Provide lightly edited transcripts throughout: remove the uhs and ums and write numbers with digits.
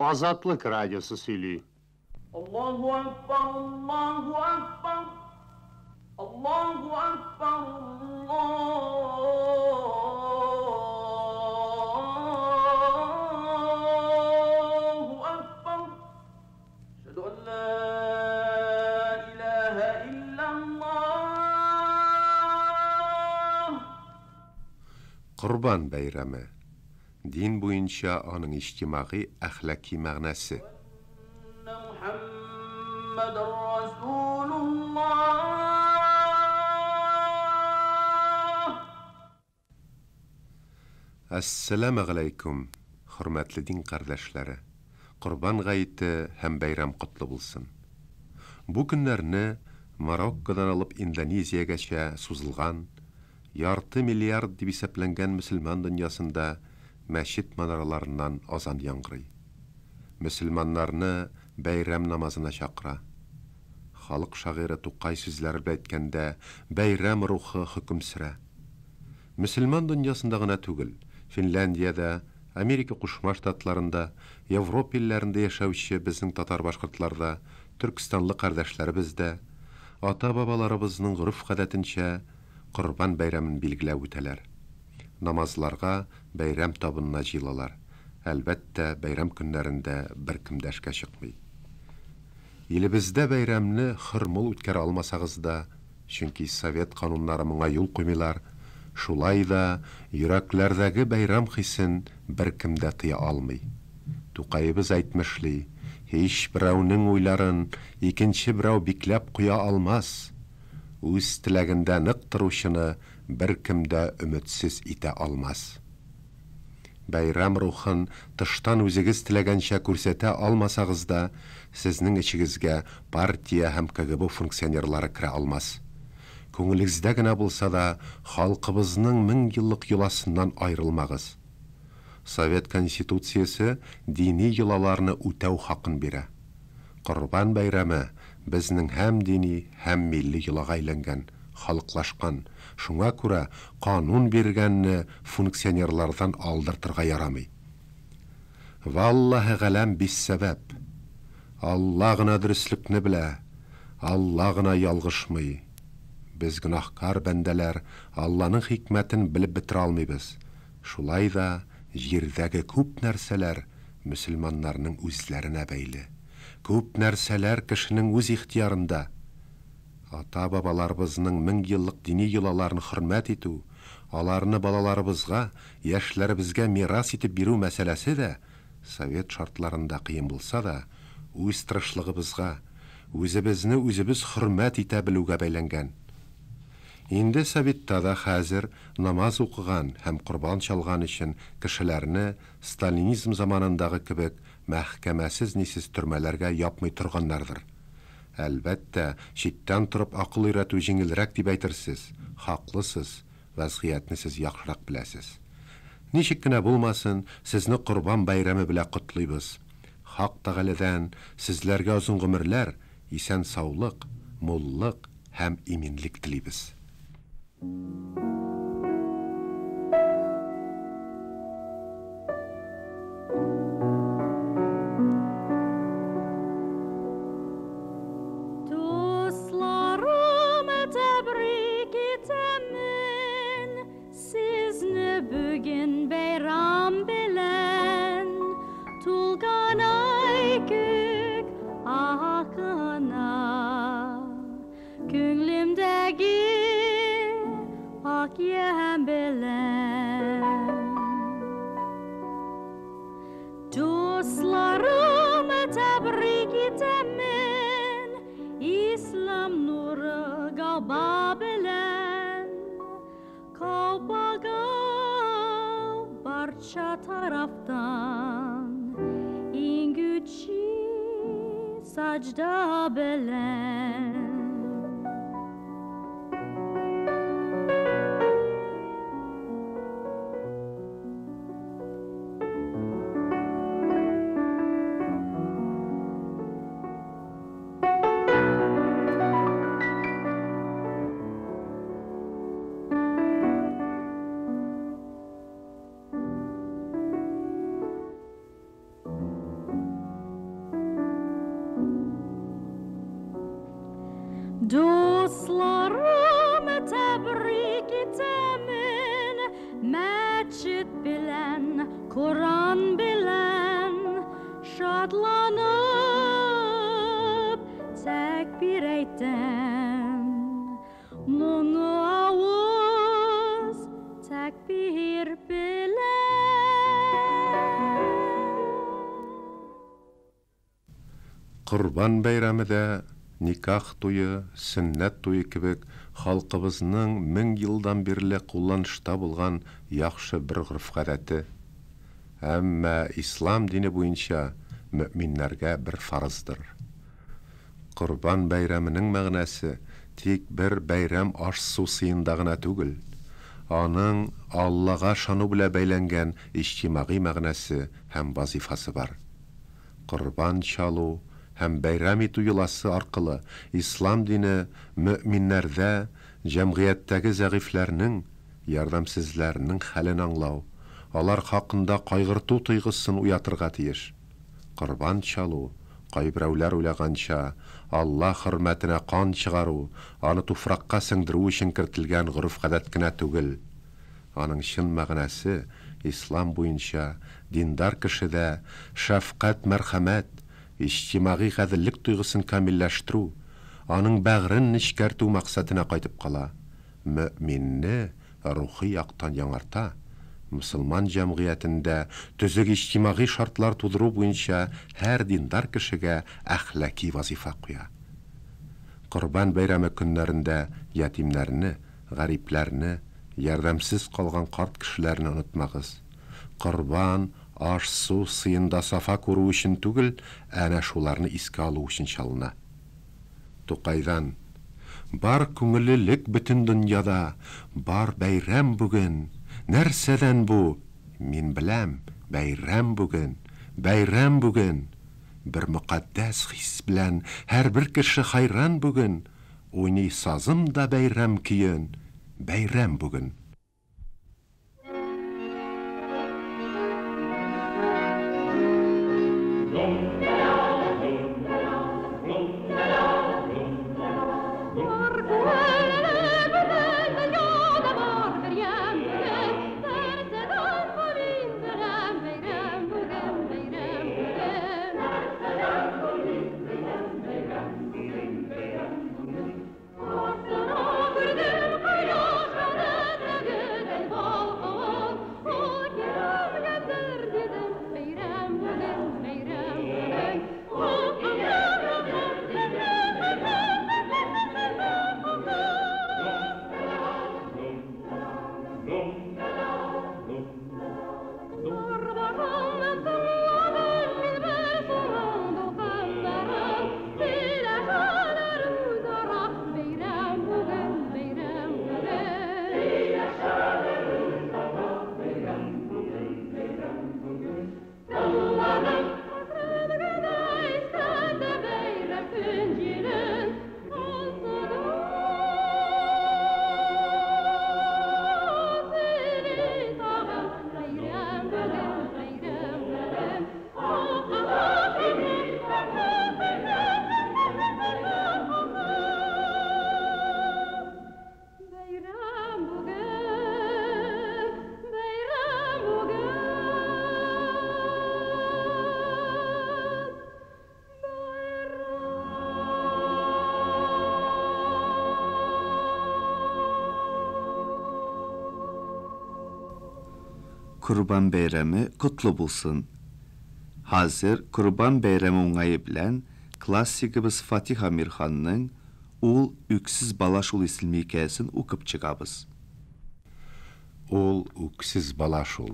Азатлык радиосы сөйли. Аллаһу акбар, Аллаһу акбар, Аллаһу акбар, Аллаһу акбар. Әшһәду ан ла илаһа илляллаһ. Корбан бәйрәме. Дин буенча аның иҗтимагый әхлаки мәгънәсе. Әссәламегаләйкүм, хөрмәтле дин кардәшләре! Корбан гаете һәм бәйрәм котлы булсын! Бу көннәрне Мароккодан алып Индонезиягәчә сузылган, ярты миллиард дип исәпләнгән мөселман дөньясында мәчет манараларыннан азан яңгырый. Мөселманнарны бәйрәм намазына чакыра. Халык шагыйре Тукай сүзләре белән әйткәндә, бәйрәм рухы хөкем сөрә. Мөселман дөньясында гына түгел, Финляндиядә, Америка Кушма Штатларында, Европа илләрендә яшәүче безнең татар-башкортлар да, төркестанлы кардәшләребез дә, ата-бабаларыбызның гореф-гадәтенчә, Корбан бәйрәмен билгеләп үтәләр. Намазларга, бәйрәм табынына җыелалар. Әлбәттә, бәйрәм көннәрендә беркем дә эшкә чыкмый. Илебездә бәйрәмне хөр-мул үткәрә алмасагыз да, чөнки совет кануннары моңа юл куймыйлар, шулай да йөрәкләрдәге бәйрәм хисен беркем дә тыя алмый. Тукаебыз әйтмешли, һичберәүнең уйларын икенче берәү бикләп куя алмас. Үз теләгендә нык торучыны беркем дә өметсез итә алмас. Бәйрәм рухын тыштан үзегез теләгәнчә күрсәтә алмасагыз да, сезнең эчегезгә партия һәм КГБ функционерлары керә алмас. Күңелегездә генә булса да, халкыбызның меңьеллык йоласыннан аерылмагыз. Совет Конституциясе дини йолаларны үтәү хакын бирә. Корбан бәйрәме безнең һәм дини, һәм милли йолага әйләнгән, халыклашкан, шуңа күрә канун биргәнне функционерлардан алдыртырга ярамый. Валлаһе галәм биссәбәп. Алла гына дөреслекне белә, Алла гына ялгышмый. Без гөнаһкар бәндәләр Алланың хикмәтен белеп бетерә алмыйбыз. Шулай да җирдәге күп нәрсәләр мөселманнарның үзләренә бәйле. Күп нәрсәләр кешенең үз ихтыярында. Ата-бабаларыбызның меңьеллык дини йолаларын хөрмәт итү, аларны балаларыбызга, яшьләребезгә мирас итеп бирү мәсьәләсе дә, совет шартларында кыен булса да, үз тырышлыгыбызга, үзебезне үзебез хөрмәт итә белүгә бәйләнгән. Инде советта да хәзер намаз укыган һәм корбан чалган өчен кешеләрне сталинизм заманындагы кебек мәхкәмәсез-нисез төрмәләргә япмый торганнардыр. Әлбәттә, читтән торып акыл өйрәтү җиңелрәк дип әйтерсез, хаклысыз, вәзгыятьне сез яхшырак беләсез. Ничек кенә булмасын, сезне Корбан бәйрәме белә котлыйбыз. Хак Тәгаләдән сезләргә озын гомерләр, исән-саулык, муллык һәм иминлек телибез. Дусларым, тәбрик итәмен сезне бүген бәйрәм белән. Тулган ай күк акына, күңлемдәге ак ямь белән. Дусларым, тәбрик итәмен Ислам нуры галба белән. Калпага барча тарафтан иңүче саҗда белән. Дусларым тәбрик итәмен, мәчет белән, Коран белән шатланып тәкбир әйтәм. Моңы авыз тәкбир белән. Корбан бәйрәме дә, никах туе, сөннәт туе кебек халкыбызның 1000 елдан бирле кулланышта булган яхшы бер гореф-гадәте. Әмма ислам дине буенча мөэминнәргә бер фарыздыр. Корбан бәйрәменең мәгънәсе тик бер бәйрәм аш-су сыенда гына түгел. Аның Аллага ышану белән бәйләнгән иҗтимагый мәгънәсе һәм вазифасы бар. Корбан чалу һәм бәйрәм итү йоласы аркылы ислам дине мөэминнәрдә җәмгыятьтәге зәгыйфьләрнең, ярдәмсезләрнең хәлен аңлау, алар хакында кайгырту тойгысын уятырга тиеш. Корбан чалу, кайберәүләр уйлаганча, Алла хөрмәтенә кан чыгару, аны туфракка сеңдерү өчен кертелгән гореф-гадәт кенә түгел. Аның чын мәгънәсе, ислам буенча, диндар кешедә шәфкать-мәрхәмәт, иҗтимагый гаделлек тойгысын камилләштерү, аның бәгырен нечкәртү максатына кайтып кала, мөэминне рухи яктан яңарта, мөселман җәмгыятендә төзек иҗтимагый шартлар тудыру буенча һәр диндар кешегә әхлаки вазифа куя. Корбан бәйрәме көннәрендә ятимнәрне, гарипләрне, ярдәмсез калган карт кешеләрне онытмагыз. Корбан, аш-су сыенда сафа күрү өчен түгел, әнә шуларны искә алу өчен чалына. Тукайдан, Бар күңеллелек бөтен дөньяда, бар бәйрәм бүген. Нәрсәдән бу? Мин беләм, бәйрәм бүген, бәйрәм бүген. Бер мөкатдәс хис белән һәрбер кеше хайран бүген. Уйный сазым да бәйрәм көен, бәйрәм бүген. Корбан бәйрәме котлы булсын! Хәзер Корбан бәйрәме уңае белән классигыбыз Фатих Әмирханның Ул үксез бала шул исемле хикәясен укып чыгабыз. Ул үксез бала шул.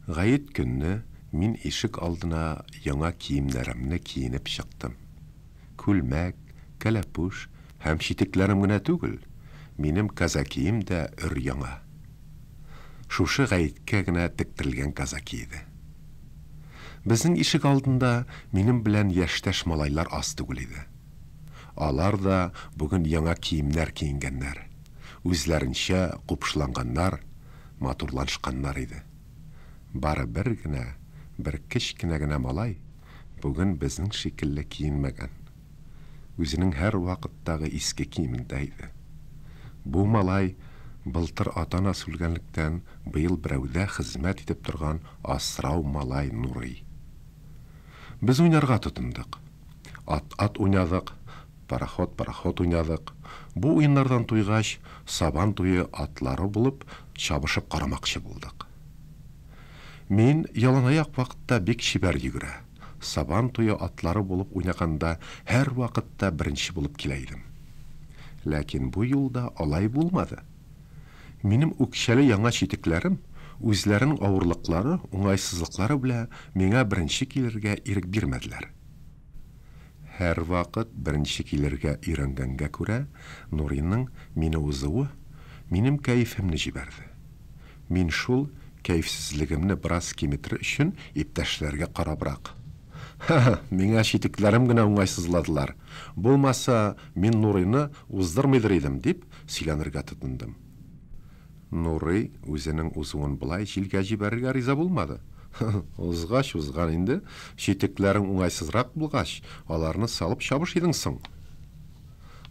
Гает көнне мин ишек алдына яңа киемнәремне киенеп чыктым. Күлмәк, кәләпүш һәм читекләрем генә түгел, минем казакием дә өр-яңа. Шушы гаеткә генә тектерелгән казаки иде. Безнең ишек алдында минем белән яшьтәш малайлар аз түгел иде. Алар да бүген яңа киемнәр киенгәннәр, үзләренчә купшыланганнар, матурланышканнар иде. Бары бер генә, бер кечкенә генә малай бүген безнең шикелле киенмәгән. үзенең һәрвакыттагы иске киемендә иде. Бу малай былтыр ата-анасы үлгәнлектән быел берәүдә хезмәт итеп торган асрау малай Нурый. Без уйнарга тотындык. Ат-ат уйнадык, пароход-пароход уйнадык. Бу уеннардан туйгач, Сабан туе атлары булып чабышып карамакчы булдык. Мин яланаяк вакытта бик чибәр йөгерә, Сабан туе атлары булып уйнаганда һәрвакытта беренче булып килә идем. Ләкин бу юлда алай булмады. Минем үкчәле яңа читекләрем үзләренең авырлыклары, уңайсызлыклары белә миңа беренче килергә ирек бирмәделәр. Һәрвакыт беренче килергә өйрәнгәнгә күрә, Нуриның мине узуы минем кәефемне җибәрде. Мин шул кәефсезлегемне бераз киметер өчен иптәшләргә карабрак, Ха-ха, миңа читекләрем генә уңайсызладылар. Булмаса, мин Нурыйны уздырмыйдыр идем, дип сөйләнергә тотындым. Нурый үзенең узуын болай җилгә җибәрергә риза булмады. Узгач узган инде, читекләрең уңайсызрак булгач, аларны салып чабыш идең соң.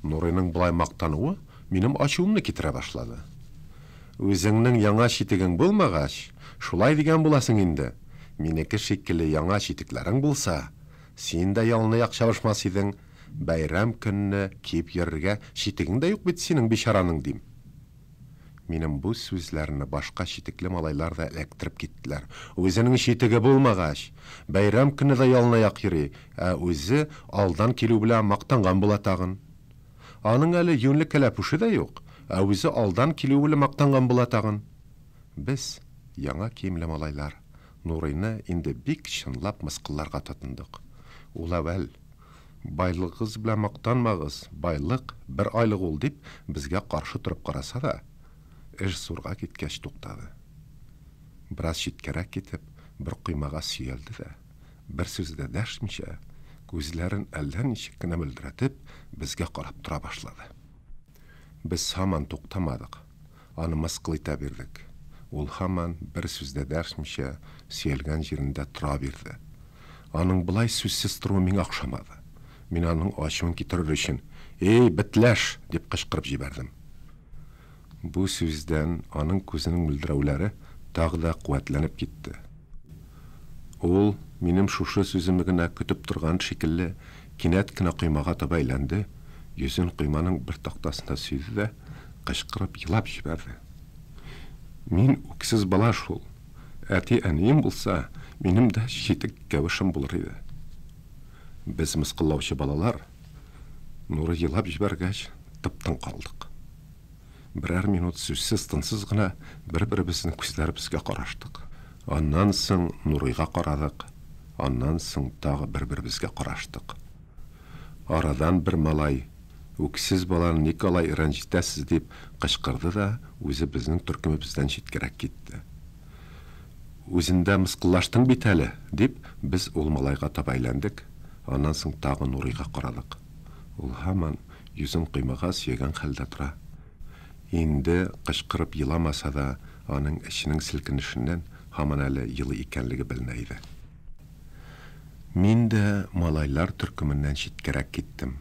Нурыйның болай мактануы минем ачуымны китерә башлады. Үзеңнең яңа читегең булмагач, шулай дигән буласың инде. Минеке шикелле яңа читекләрең булса, син дә яланаяк чабышмас идең, бәйрәм көнне киеп йөрергә читегең дә юк бит синең бичараның, дим. Минем бу сүзләрне башка читекле малайлар да эләктереп киттеләр. Үзенең читеге булмагач, бәйрәм көнне дә яланаяк йөри, ә үзе алдан килү белән мактанган була тагын. Аның әле юньле кәләпүше дә юк, ә үзе алдан килүе белән мактанган була тагын. Без, яңа киемле малайлар, Нурыйны инде бик чынлап мыскылларга тотындык. Ул әүвәл, Байлыгыгыз белән мактанмагыз, байлык, бер айлык ул, дип, безгә каршы торып караса да, эш зурга киткәч туктады. Бераз читкәрәк китеп, бер коймага сөялде дә, бер сүз дә дәшмичә, күзләрен әллә ничек кенә мөлдерәтеп, безгә карап тора башлады. Без һаман туктамадык, аны мыскыл итә бирдек. Ул һаман, бер сүз дә дәшмичә, сөялгән җирендә тора бирде. Аның болай сүзсез торуы миңа охшамады. Мин аның ачуын китерер өчен, Эй, бетләш! дип кычкырып җибәрдем. Бу сүздән аның күзенең мөлдерәүләре тагы да куәтләнеп китте. Ул, минем шушы сүземне генә көтеп торган шикелле, кинәт кенә коймага таба әйләнде, йөзен койманың бер тактасына сөйде дә, кычкырып елап җибәрде. Мин үксез бала шул. Әти-әнием булса, минем дә читек-кәвешем булыр иде. Без, мыскыллаучы балалар, Нурый елап җибәргәч, тып-тын калдык. Берәр минут сүзсез-тынсыз гына бер-беребезнең күзләребезгә караштык. Аннан соң Нурыйга карадык, аннан соң тагы бер-беребезгә караштык. Арадан бер малай, Үксез баланы ник алай рәнҗетәсез, дип кычкырды да үзе безнең төркемебездән читкәрәк китте. Үзен дә мыскыллаштың бит әле, дип, без ул малайга таба әйләндек, аннан соң тагы Нурыйга карадык. Ул һаман йөзен коймага сөягән хәлдә тора. Инде кычкырып еламаса да, аның эченең селкенешеннән һаман әле елый икәнлеге беленә иде. Мин дә малайлар төркеменнән читкәрәк киттем.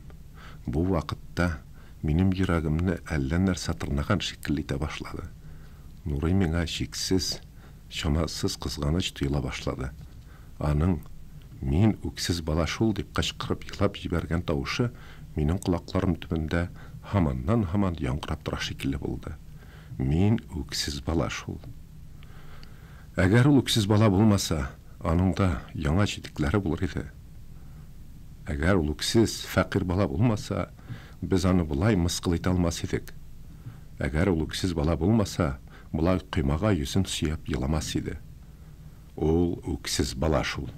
Бу вакытта минем йөрәгемне әллә нәрсә тырнаган шикелле итә башлады. Нурый миңа чиксез, чамасыз кызганыч тоела башлады. Аның, Мин үксез бала шул, дип кычкырып елап җибәргән тавышы минем колакларым төбендә һаманнан-һаман яңгырап тора шикелле булды. Мин үксез бала шул. Әгәр ул үксез бала булмаса, аның да яңа читекләре булыр иде. Әгәр ул үксез, фәкыйрь бала булмаса, без аны болай мыскыл итә алмас идек. Әгәр ул үксез бала булмаса, болай коймага йөзен сөяп еламас иде. Ул үксез бала шул.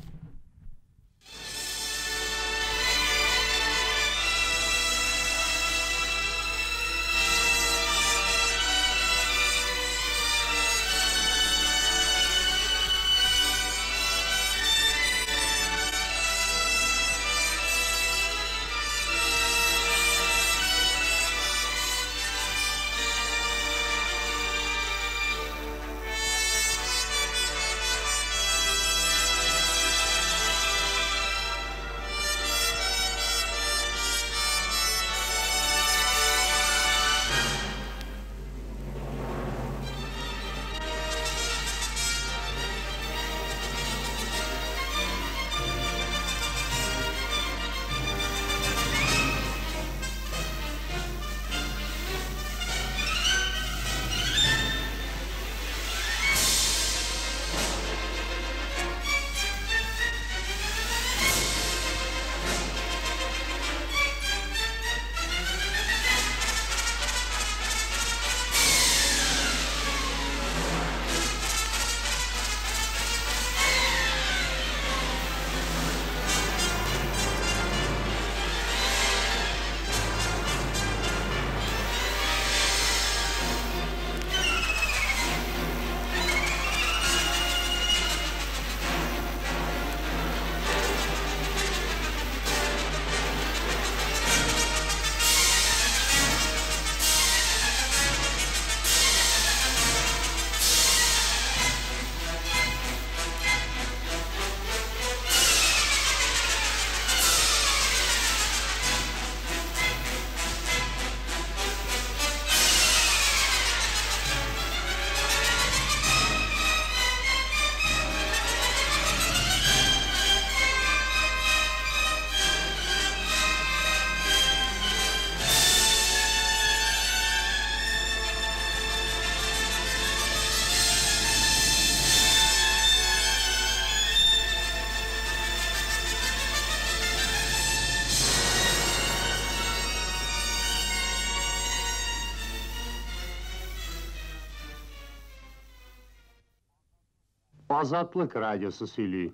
Азатлык радиосы сөйли.